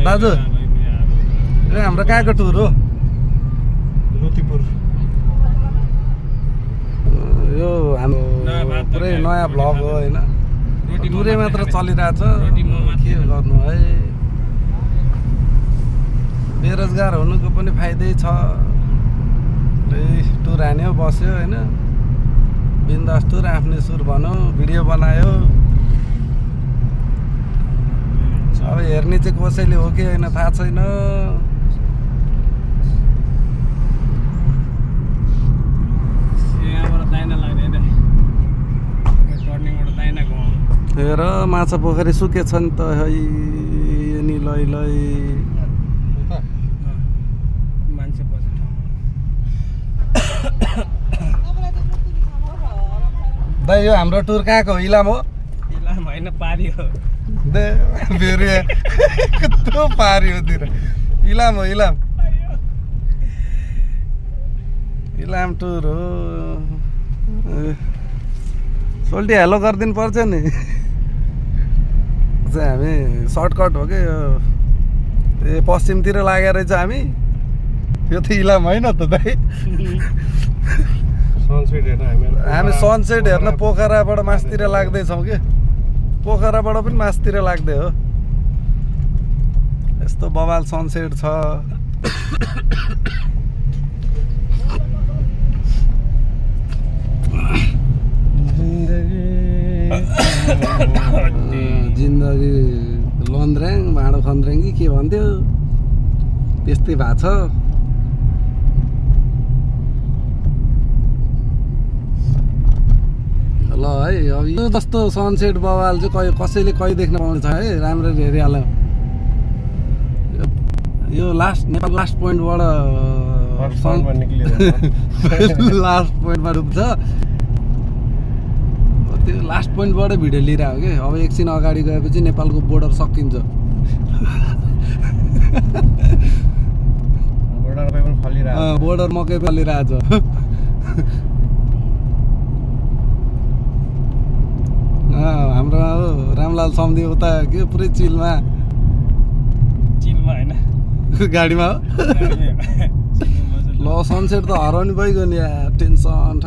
दाजु ए हाम्रो कहाँको टुर हो लुतिपुर यो हाम्रो पुरै नयाँ भ्लग हो होइन टुरै मात्र चलिरहेछ के गर्नु है बेरोजगार हुनुको पनि फाइदै छ टुर हान्यो बस्यो होइन बिन्दास टुर आफ्नै सुर भन्यो भिडियो बनायो अब हेर्ने चाहिँ कसैले हो कि होइन थाहा छैन हेर माछा पोखरी सुकेछ नि त है नि लै लै दाइ यो हाम्रो टुर कहाँको हो इलाम हो इलाम होइन पारी हो दे फेरि कस्तो पारियोतिर इलाम हो इलाम इलाम टुर हो सोल्टी हेलो गरिदिनु पर्छ नि चाहिँ हामी सर्टकट हो कि ए पश्चिमतिर लागेर रहेछ हामी यो त इलाम होइन त दाइ हामी सनसेट हेर्न पोखराबाट मासतिर लाग्दैछौँ कि पोखराबाट पनि मासतिर लाग्दै हो यस्तो बवाल सनसेट छ जिन्दगी लन्द्र्याङ भाँडो खन्द्र्याङ कि के भन्थ्यो त्यस्तै भएको छ ल है अब यो जस्तो सनसेट बवाल चाहिँ कसैले कहीँ देख्न पाउने छ है राम्ररी हेरिहाल्यो यो लास्ट नेपाल लास्ट पोइन्टबाट लास्ट पोइन्टमा डुब्छ त्यो लास्ट पोइन्टबाटै भिडियो लिइरहेको कि अब एकछिन अगाडि गएपछि नेपालको बोर्डर सकिन्छ बोर्डर मकै फलिरहेछ हाम्रो रामलाल सम्धी उता के पुरै चिलमा होइन गाडीमा हो ल सनसेट त हराउनु भइगयो नि यार टेन्सन